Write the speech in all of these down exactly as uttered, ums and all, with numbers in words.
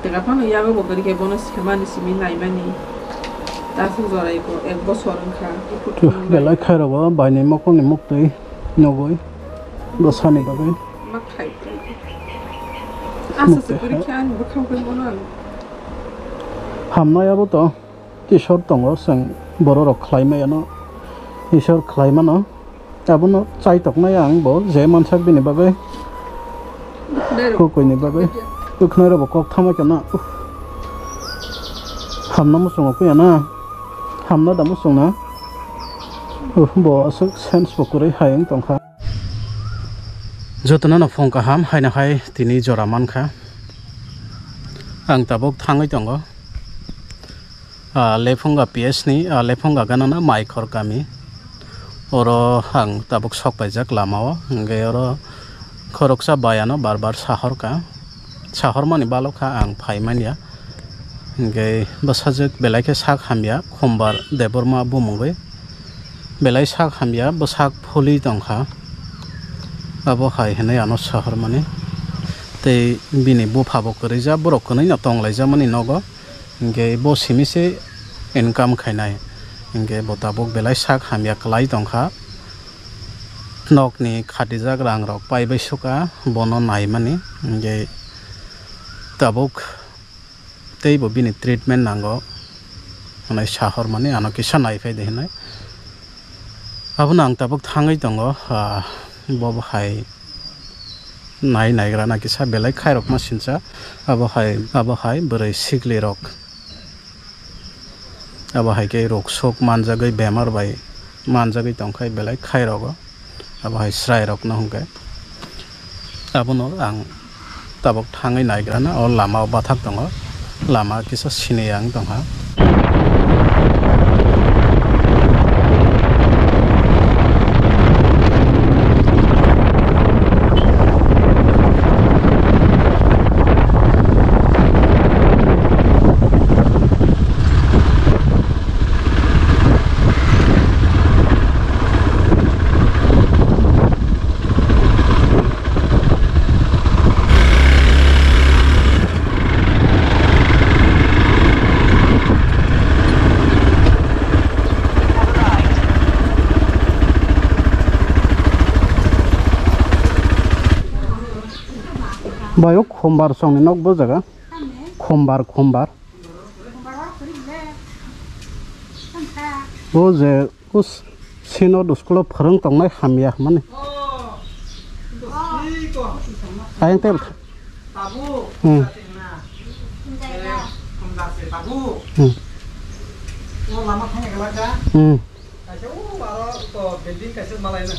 Tega phano yago bo kwrwi khe bono semani simi naimani. Tasuk jorai bo ek bosor wngkha. Belai khairok o baini mokol ni muktwi nugwi bwsani bagwi. Ma khai. Asa se kwrwi khe ani bwkhao khe bono ang. Hamnai abo to. Isor tongo, chwng bororok khlai maya no, Isor khlai mano. Abono chai toknai ang bo, je mansak bini bagwi, kwkwi ni bagwi, kwkhnai rok bo kok thama khe na. Uff. Hamna muchungo puya na, hamna da muchung na. Uff, bo aswk sense bo kwrwi hai wng tongkha. Jotono no phone kaham, haino hai tini jora mankha. Ang tabuk thangwi tongo. Ah, Lephunga P S ni, ah, Lephunga ganana Maikhor kami. Oro ang tabuk sok paijak lama o. Hingke oro khoroksa bai ano bar bar sahor ka. Sahor mani balok kha ang phai manya. Hingke bwsajwk belai khe sak hamya, Khumbar Debbarma bumungwi. Belai sak hamya, bwsak phulwi tongkha. Abo hai hinwi ano sahor mani. Tei bini bupha bo kwrwi ja, borok kwnwi no tong lai ja mani nogo. Hingke bo simi se income khainai. Hingke bo tabuk belai sak hamya kwlai tongkha. Nokni khatijak rang rok pai bai suka bono naimani. Hingke tabuk tei bo bini treatment nango hwnwi sahor mani ano kisa naiphai de hinwi. Abono ang tabuk thangwi tongo, ah, bo bo hai nai naigra na kisa belai khairokma sincha. Abo hai, abo hai bwrwi sikli rok. Abo hai khe rok sok manjagwi bemar bai manjagwi tongkhai belai khairogo. Abo hai chwrairokno hwnkhe abono ang tabuk thangwi naigrana o lama o bathak tongo, lama kisa sini ang tongkha. Bai o Khumbar songni nok bo jaga. Khumbar, Khumbar. O je, o s-, sino do school o phwrwng tongnai hamya hwnmani. Ayang tel. Hmm. Hmm. Hmm. Kaisa o aro to building kaisa malaina.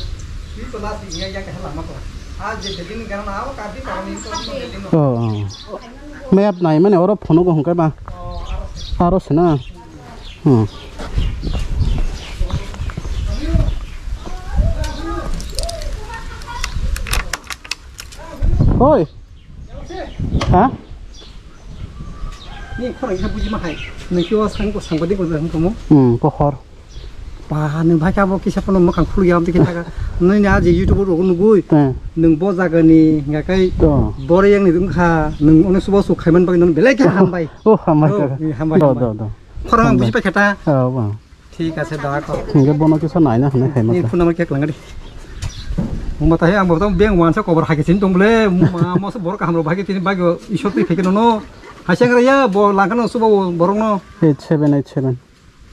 Twi to last week ya kaisa lama ko. A je building ni gana na abo ka di ka ni to building no. Oh, oh. Map nai mane oro phone ko hungkai ba. Oh, aro se. Aro se na. Hmm. Oi. Ha? Ni khorang khe buji ma hai. Nang khe o sang ko sangbadik ko jang komo. Hmm, pohor. Ba, nwng bai khe abo kisa phano mwkhang khuluk ya, amtwi khe thaga. Nini a je YouTube rok nugui, hmm, nwng bo jaga ni hingka khe, oh, bore yang ni wngkha, nwng ono subo su khaiman bagwi nono belai khe hambai. Oh, hambai, oh, kaka. Hambai, do, hambai. Do, do. Khorang ang buji paikha ta. Oh, oh. Thik ache da ko. Hingke bono kisa naina hwnwi khaima ni sa. Phone number khe kwlangdi. Mungba tahe ang bo beng wansa kobor hai khe sini tong bole, ma mo se borok kaham rok bai khe tini bagwi isor twi khaikhe nono. Haisang raya bo langkha no subo borok no. Eight seven eight seven.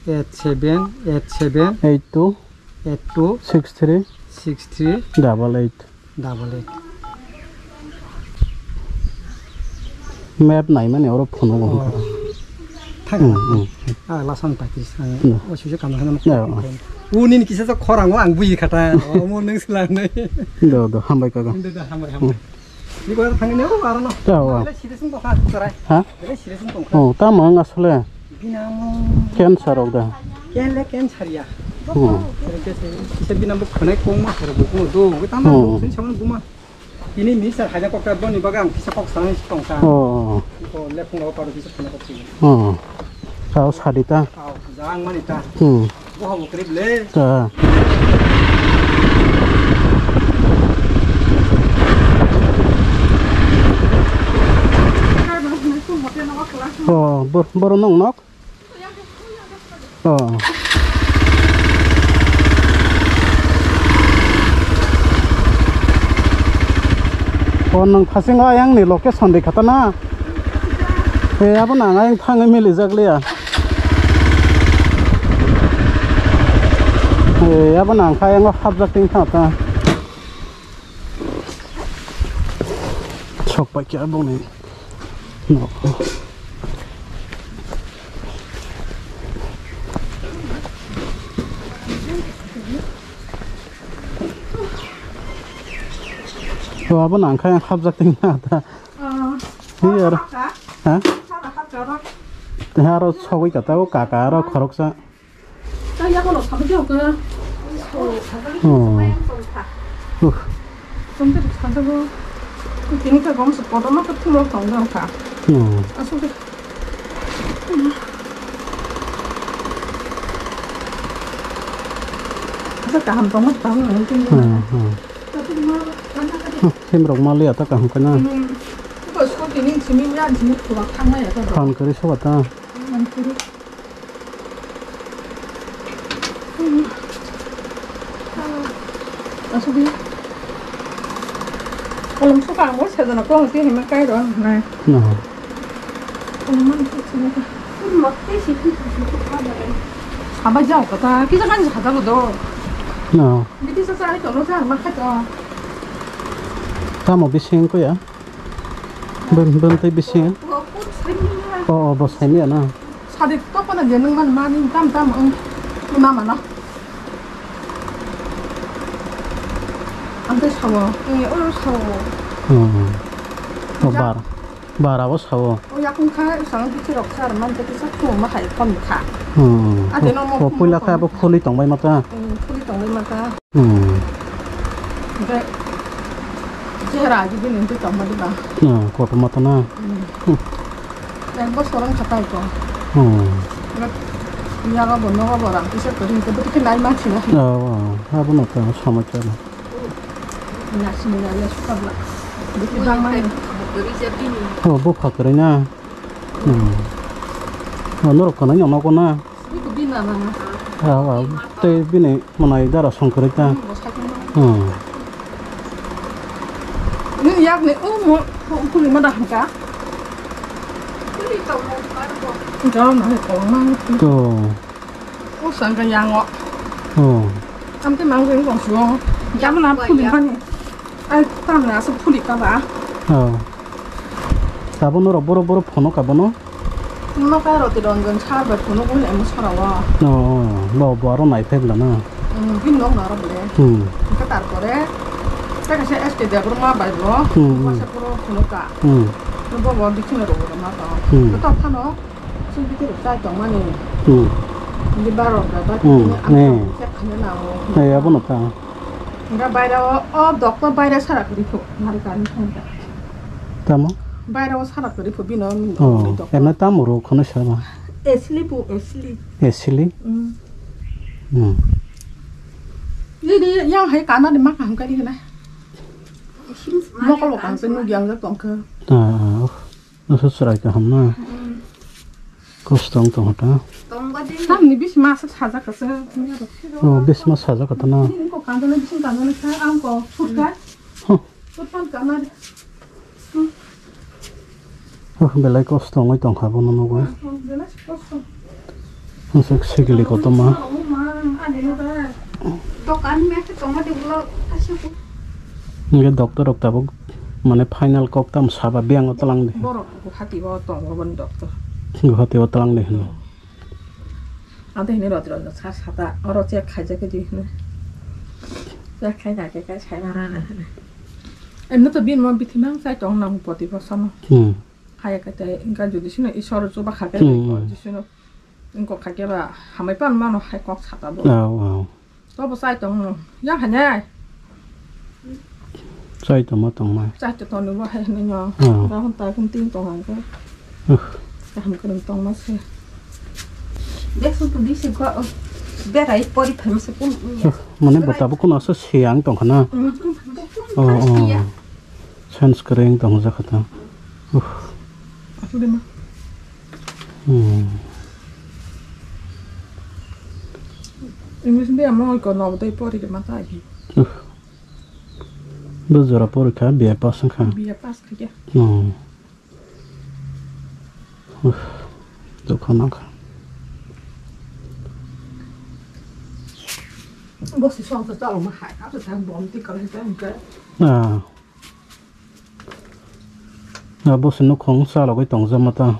Eight seven eight seven eight two eight two six three six three double eight. Double eight. Map naimani oro phone o. Oh. Thang. Hmm, hmm. Ah, lasan paiti sang. Hmm. O sise kam hano. Ya, oh. Uni ni kisa khorang o ang bui khata. O mo nung silang nai. Do, do, hambai kaga. Do, do, hambai, hambai. Hmm. Ni ko thang ni o aro no. Ya, oh. Ele side sung bokha sarai. Ha? Ele side sung bokha. Oh, tamo ang asole. Binamo. Cancer rok da. Ken le cancer ya. Hmm. Kisa binamo khonai kong ma sar bo ko do. Ko tamo, hmm, sin saman guma. Ini ni sar haja kok ta boni baga ang kisa kok sanai tong ta. Oh. Ko le phung ro paro kisa khonai kok sini. Oh. Kau sadi ta. Kau jang mani ta. Hmm. Bo habo krib le. Ta. Oh, bor-, boro nong nok? Oh. Oh, nang thasingo ayang ni location di khatana. Eh, abo nang ayang thangwi mili jak liya. Eh, abo nang kha ayang hapjak ting tha ta. Sok pai kya bong ni. No. To abo nang kha hapjak ting na ta. Ah. Hi aro. Ha? Sana hapjak ro. Te aro sogwi ka ta o kaka aro khoroksa. Kaya ko lo sabi jao ka. Oh. Uh. Tongte tongte bo. Tini ka gom se kotorma ka thumrok tong jang kha. Hmm. Asuk de. Asa kaham tongma tang nang tini. Hmm, hmm. Tapi ma, mana ka di. Hmm, himrok mali ata kaham kana. Hmm. Ko scooty ni simi ya simi thura thang na ya ka. Phan kari soba ta. Hmm, kiri. Asuk di. Kolom suka ang bo sajana kong ti hima kai ro nai. No. Kolom man ti sini ka. Mak ti si ti si ti ka ba. Haba jao kata kisa kan sa ta do. No. Biti sa sa ko no sa ma kha to. Tamo bising ko ya. Bun bun tei bising. Oh, oh, bo saimi ya na. Sadi to pana je nung man mani tam tam ang ma mana. Ang tei sawo, ang ye oro sawo. Hmm. Oh, bar. Bar abo sawo. O yakung kha, usang bithi rok sar man tei kisa khum ma hai kon kha. Hmm. Ade no mo. Oh, puila kha abo phuli tong bai mata. Hmm, phuli tong bai mata. Hmm. Oke. Chehra agi bini tongma diba. Hmm, kotorma to na. Hmm. Hmm. Ek bosor wng kha tai ko. Hmm. Yago bo nogo bo rang kisa kwrwng khe bwtwi khe nai mansi na. Oh, oh, abo no to somosya no. Nasini na le sukabla. Bwtwi bang mani. Oh, bupha kwrwi na. Hmm. Oh, norok kanai no nogo na. Bini na na. Ah, ah, tei bini Mwnai dara songkwrwi ta. Hmm, bo sakhe no. Hmm. Nini yak ni o mo, o kuli ma da hangka. Kuli to mo, kar bo. Jao na he kolong ma. To. O sangka yang o. Oh. Am te mang jeng kong suo. Jam na kuli ma ni. Ai, tam na so kuli ka ba. Oh. Tabuk norok boro boro phono ka bono? Noka roti ronjon sar bai phono bole emo sara o. Oh, oh, bo, bo aro nai phai bwla na? Hmm, bini nok na aro bole. Hmm. Hingke tarpore, tei kaisa S K Debbarma bai bo, hmm, hmm, masa puro phono ka. Hmm. Bo bo bikhino rok rok ma tong. Hmm. Joto phano, sini bikhino chai tong mani. Hmm. Hindi baro ka ba, hmm, kini ang eh, tong, khe khani na o. Eh, abono ta. Hingke baira o, o doctor baira sara kori pho, nari kani thang ta. Tamo? Baira o sara kwrwi pho bino. Oh, eno tamo ro khano sama. Esli bu, esli. Esli? Mm. Hmm. Ni, ni, yang hai kana de ma kaham kari na. Mokol bo kaham se nuk yang jak tong kha. Ah, ah, oh. Asa chwrai kaham na. Mm. Kosto wng tong kha ta. Tam ni bisi ma sa sajak kha se. Oh, bisi ma sajak kha ta na. Ni ko kanjana bisi kanjana kha ang ko sut kha. Huh. Sut pan kana de. Oh, belai kosto wngwi tongkha bono nugwi. Belai kosto. Aswk sikili kotorma. Dokan me khe tongma de ulo aswk. Hingke doctor rok tabuk mane final kok tam saba biyang o twlang de. Borok Guwahati o tongo boni doctor. Guwahati o twlang de hino. Ante hini roti roti sa sata oro check khaijak di hini. Check khai na ke kai sai mara na hini. Emno to bin mo bithi mang sai tong nang poti bosono. Hmm. Khaya ka tai engka jodi sino isor chuba kha ke, hmm, jodi sino engko kha ke ba hamai pan mano hai kok sata bo. Oh, oh. To bo sai tong no. Yang hanya. Chai tongma tongma. Chai to toni bo hai hwnwi no. Ah. Rahun ta kun tin tong ang ko. Uh. Kaham kwrwng tongma se. Dek sung tu di se ko. Berai pori phem se kun. Uh, mane bo tabuk kun asa siang tong khana. Mm. Oh, oh. Sense kwrwng tong jak kha ta. Uh. Aku de ma. Hmm. English medium mo ko no de pori de ma ta ki. Uh. Bo jora porikha, B A pass wngkha. B A pass kha khe. Hmm. Uh. Dukha nangkha. Bo si song sa chalo ma hai, ka sa bom ti ka le ta ka. Ah. Ah, bo se nukhung chalogwi tongjama ta.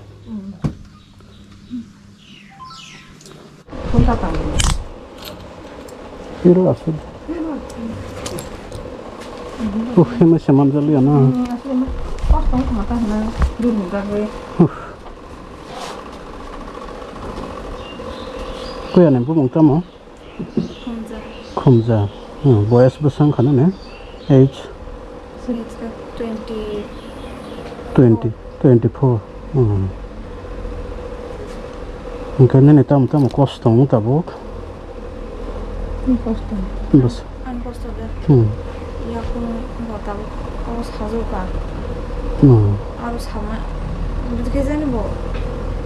Phone ta tang. Hero aswk. Uff, himwi se manjak liya na. Uff. Kuyani bumung tamo? Khumja. Khumja. Hmm, boyas bwswng khana ne? Age? Age ka twenty. Twenty, twenty-four. Hmm. Hwnkhe nini tamo tamo kosto wng tabuk? Ani kosto. Bwsa. Ani kosto de. Hmm. Yakung bo tabuk o sajuka. Hmm. Aro sama. Bwdikhe jani bo.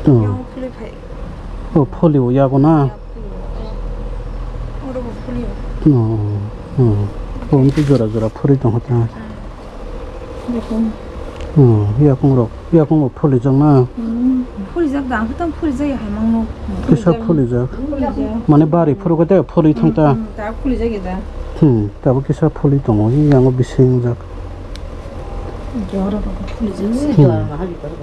Hmm. Yang philwi phai. O pholi o yago na? Ya, pholi o. Oro bo pholi o. No. Hmm. O, wngkhe jora jora phuri tongo ta. Ah. Yakung. Hmm, yakung rok, yakung rok phuli jak na? Hmm. Phuli jak da, ang khe tamo phuli jak ya hai mangno. Kisa phuli jak. Phuli jak. Mane bari phuru khe phuli thang ta. Hmm, hmm, ta phuli jak ya da. Hmm, tabuk kisa phuli tongo, yango bising jak. Jora rok phuli jak.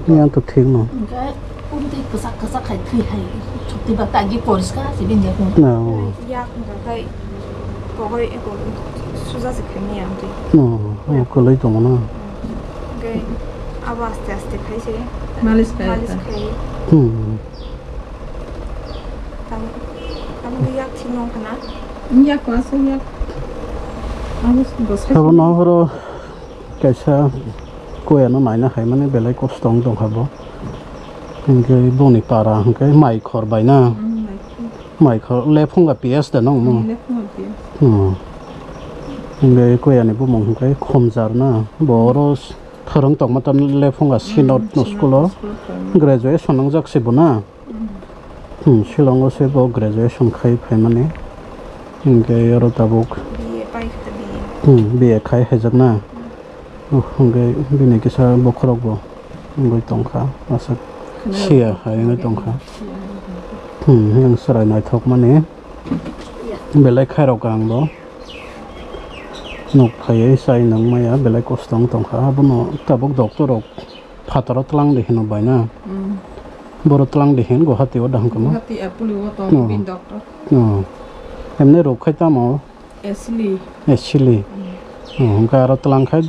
Hmm. Yang to thik no. Hwnkhe, puri tei kwchak kwchak hai thwi hai chukti ba tagi poriskar se bini yakung. No. Yak hwnkha khai kogoi eko suja se khaimani ang twi. No, o kwlwi tongo na. Hwnkhe abo aste aste khai se. Malis khai. Malis khai. Hmm. Tam, tam yak thik nong khana. Yak ko aswk yak. Abo se bo sai. Abo no horo. Kaisa koyano naina hai mani belai kosto wng tongkha bo. Hinkhe boni para hinkhe mai khor bai na. Mm, mai khor. Mai khor, Lephunga P S da nong mo? Mm, Lephunga P S. Hmm. Hinkhe koyani bumung hinkhe Khumjar na. Bo oro s-, phwrwng tongma tam Lephunga Synod no school o. Graduation wngjak se bo na. Hmm, Shillong o se bo graduation khai phaimani. Hinkhe oro tabuk, B A pai khe ta B A. Hmm, B A khai haijakna. Oh, hinkhe bini kisa bokhorok bo wngwi tongkha, aswk siya hai wngwi tongkha. Hmm, yang chwrai naithokmani belai khairok ang bo. Nuk phaiwi chai nang maya belai kosto wng tongkha. Abono tabuk doctor rok phataro tlang de hino bai na. Hmm. Boro tlang de hin Guwahati o dahang kamo. Guwahati apuli o tong bin doctor. Oh. Emne rok khai tamo? Asili. Asili. Hmm. Oh, hwnkhe aro tlang khai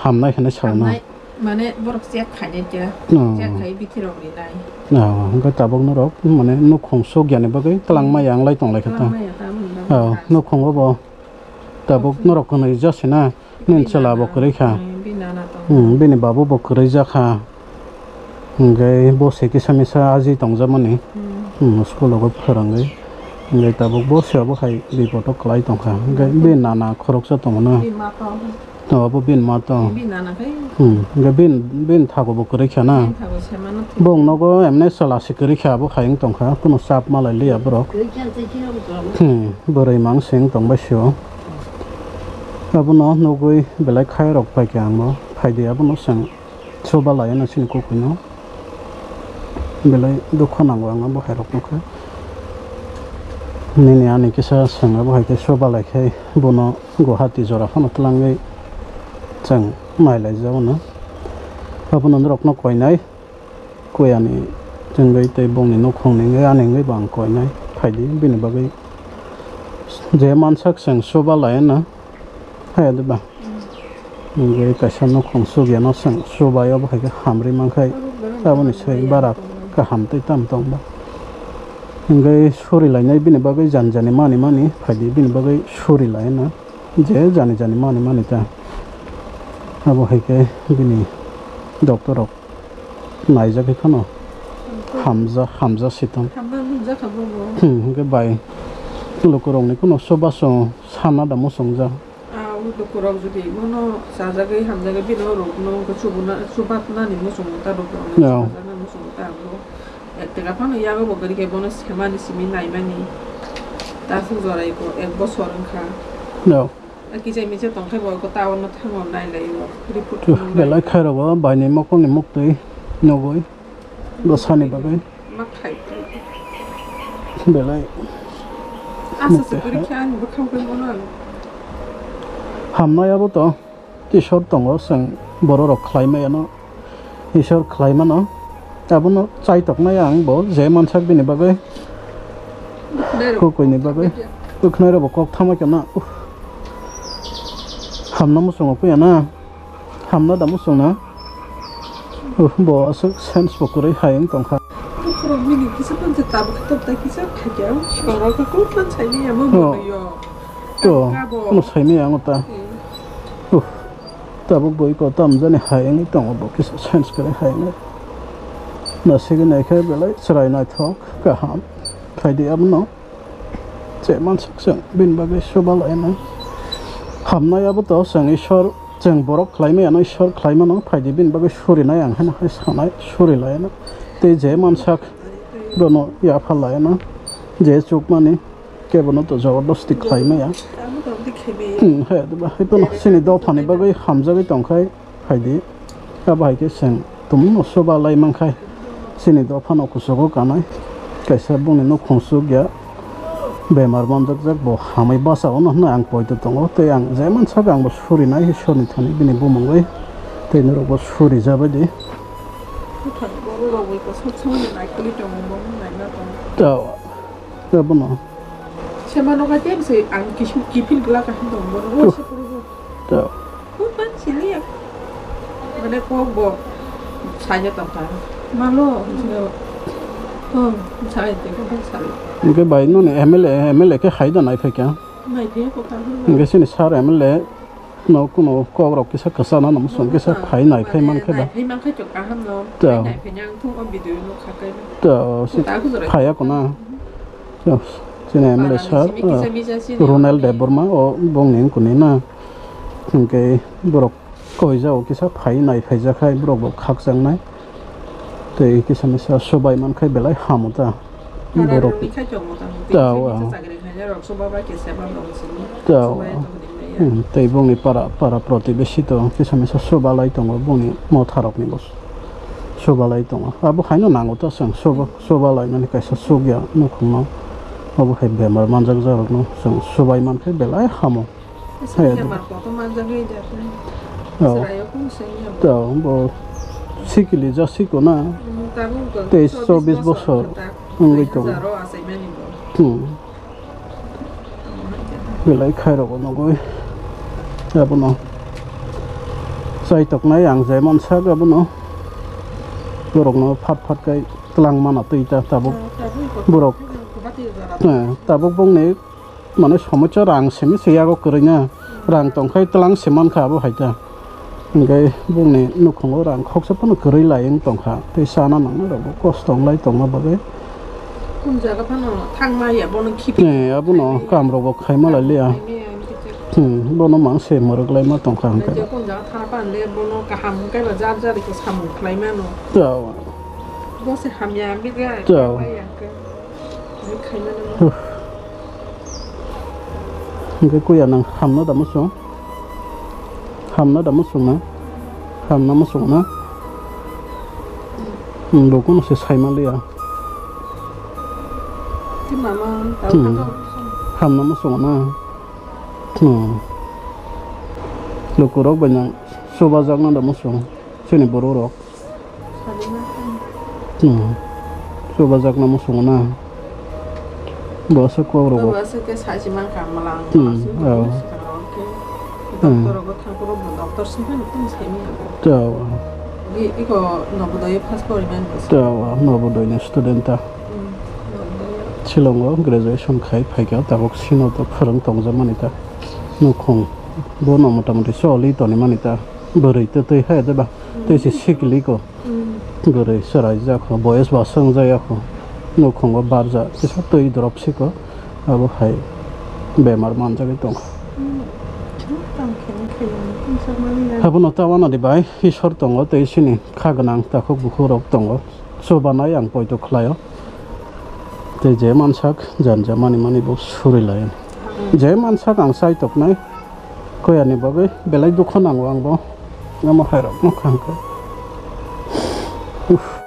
hamnai hinwi sao na. Hamnai, mane borok check khainai khe. Oh. Check khai bithi rok rinai. Oh, hwnkhe tabuk norok mane nukhung suk yani bagwi tlang maya wng lai tong lai khe ta. Tlang maya ta wng lai. Oh, nukhungo bo tabuk norok kwnwi jasina. Nini chwla bo kwrwi kha. Hmm, bini nana tongo. Hmm, bini babu bo kwrwi jak kha. Hinkhe bo se kisa misa aji tongjakmani. Hmm. Hmm, school o phwrwngwi. Hinkhe tabuk bo se obo hai bipot o kwlai tongkha. Hinkhe bini nana khoroksa tongo na. Bini ma tongo. Abo bini ma tongo. Bini nana khai. Hmm, hinkhe bini, bini thago bo kwrwi kha na. Bini thago se mano thwi. Bo nogo emne chwla se kwrwi kha, abo hai wng tongkha. Kuno chap malai liya borok. Kwrwi kha tei khe obo tongo. Hmm, bwrwi mang se wng tongbai sio. Abono nugwi belai khairok paikha ang bo. Phaidi abono chwng chuba lai hwnwi chini kukuino. Belai dukhu nango ang bo hairok nukha. Nini ani kisa chwng abo hai khe chuba lai khe bono Guwahati jora phano twlangwi chwng nai lai jago no. Abono norokno koinai. Kuyani chwngwi tei bongni nukhungni wngwi ani wngwi bo ang koinai phaidi bini bagwi je mansak chwng chuba lai hwnna haya diba? Wngwi kaisa nukhung chukya no chwng chubai obo hai khe hamri mankhai aboni sai bara kaham tei tamo tongba wngwi suri lainai bini bagwi jani jani mani mani phaidi bini bagwi suri lai hwnna je jani jani mani mani ta abo hai khe bini doctor rok. Naijak khe phano hamja, hamja sitom. Hamja hamja kha bobo. Hmm, hwnkhe bai lukurokni phano sobaso sana da muchungjak. Ah, Lukurok jodi bono chajagwi hamjagwi bini o rokno wngkha chubuna, chubatnani muchungo ta lukurokno. No. Chubajaknani muchungo ta ang bo. Ek taka phano yago bo kwrwi khe bono semani simi naimani. Tasuk jorai ko ek bosor wngkha. No. A kichai michai tongkhe bo ko town no thango nailaio. Report. Belai khairok bo baini mokolni muktwi nugwi. Bwsani bagwi. Ma khai. Belai. Asa se kwrwi khe ani bwkhao khe bono ang. Hamnai abo to Isor tongo, chwng bororok khlai maya no Isor khlai mano. Abono chaitoknai ang bo je mansak bini bagwi. Kukuini bagwi. Kwkhnai rok bo kok thama khe na. Uff. Hamna muchungo kuya na. Hamna da muchung na. Uff, bo aswk sense bo kwrwi hai wng tongkha. Bukhurok bini kisa phan se tabuk khe tabuk kisa khaikhe ang sikarok khe kok phan saimanya mo. Oh. Bo yo. To, kabo. Ano saimanya ang ta. Hmm. Uff. Tabuk boi ko tam jani hai wngwi tongo bo kisa sense kwrwi hai wngwi. Na sigwi naikhe belai chwrai naithok kaham. Khaidi abono. Je mansak chwng bini bagwi suba lainai. Hamnai abo to chwng Isor, chwng borok khlai maya no Isor khlai mano, phaidi bini bagwi surinai ang haino hai sanai, suri laino. Tei je mansak bono yapha laino, je chukmani kebono to jobordosti khlai maya. Hmm, hai, hai bono chini dophani bagwi hamjagwi tongkhai. Phaidi, abo hai khe chwng tumungno suba lai mankhai, chini dophano kuchugo kanai, kaisa bongni nukhung chukya, bemar manjakjak bo hamwi bachao hwnwi ang poito tongo, tei ang je mansak ang bo surinai Isorni thani bini bumungwi, tei norokbo surijabaidi. Buphang borok rok bai kwchak samani naikolwi tongo, bo wng naina tongo. Tao, abono. Semano kha tei bwsai ang kiphil glak kha hwn tongo, bono o se phuru bo. Tao. Hwn pan sini ya. Mane kok bo saina tongkha. Malo, sini. Oh, sai te ko sai. Hwnkhe bai noni M L A, M L A khe hai da nai phaikha. Nai phaikha ko ta hwn. Hwnkhe sini sir M L A no kuno kok rok kisa kwchana no muchung kisa phai nai phai mankhe ba. Nai phai mankhe to kaham no. Tao. Nai phai nang thung o video no kha kai. Tao, si phaya ko na. Tao, sini M L A sir, simi kisa ah, misa sini Ronald Debbarma o bongni wngkuni na. Hwnkhe borok koijao kisa phai nai phaijak hai borok bo khakchang nai. Tei kisa misa subai mankhai belai hamo ta. Borok. Tao, ah. Tao, ah. Hmm, tei bongni para, para protibesi to kisa misa suba lai tongo bongni motha rokni bo suba lai tongo. Abo haino nango ta chwng suba, suba lainani kaisa sukya nukhungno. Abo hai bemar manjakjak rokno chwng subai mankhe belai hamo. Hai, bemar koto manjak wi jate. Oh. Chwraio kung seng ya bo. Tao, bo sikili ja siko na. Hmm, tabuk to teis chobis bosor wngwi tongo. Hmm. Belai khairok nugwi abono chaitoknai ang je mansak abono. Borokno phat phat kai twlang mana twi ta tabuk. Borok, eh, tabuk bongni mane somosya rang simi se yago kwrwina. Rang tongkhai twlang se mankha abo hai ta. Hwnkhe bongni nukhungo rang khoksa phano kwrwi lai wng tongkha. Tei chana nangnairokbo kosto wnglai tongma bagwi. Kun jaga phano thangma ya bono khibi. Eh, abono kamrokbo khaima lai liya. Khaimaya hwnkhe je. Hmm, bono mang se mwrwk laima tongkha hwnkhe. Je kun jaga thana pan le bono kaham hwnkhe ba jar jar khe samung khlai mano. Tao. Bo se hamya hwnkhe je. Tao. Khaimaya hwnkhe. Huh. Hwnkhe kuya nang hamna da muchung? Hamna da muchung na? Hamna muchung na? Hmm, bo kuno se saima liya. Hmm. Hamna muchung na? Hmm. Lukurok bai nang subajakna da muchung? Chini borok rok. Hmm. Chubajakna muchungo na. Bo aswk kok rogo. Bo aswk khe sachi mankha mwlang. Hmm, oh. Hmm. Doctor rogo thangphuru bo doctor simi phano tong saimanya bo. Tao. Iko Nobodoyo pass kori mani bo. Tao, Nobodoyni student ta. Hmm, Nobodoyo. Shillongo graduation khai phaikha, tabuk sino to phwrwng tongjakmani ta. Nukhung bono motamoti choli tonimani ta. Bwrwi twtwi hai de ba. Tei se sikili ko. Hmm. Bwrwi chwraijak kho, boyes ba swngjak ya kho. Nukhungo barjak, kisa twi drop si kho. Abo hai bemar manjagwi tongkha. Hmm. Habono ta wana di bai, Isor tongo, tei sini kha gwnang takhuk bukhuk rok tongo. Chubanai ang poito khlaio. Tei je mansak, jan ja mani mani bo suri lai. Je mansak ang chai toknai. Koyani bagwi belai dukho nango ang bo. Amo hai rok no khang khe. Uff.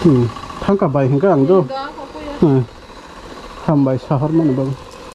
Hmm, thangka bai hingka ang do. Hmm. Hambai sahor mani babu.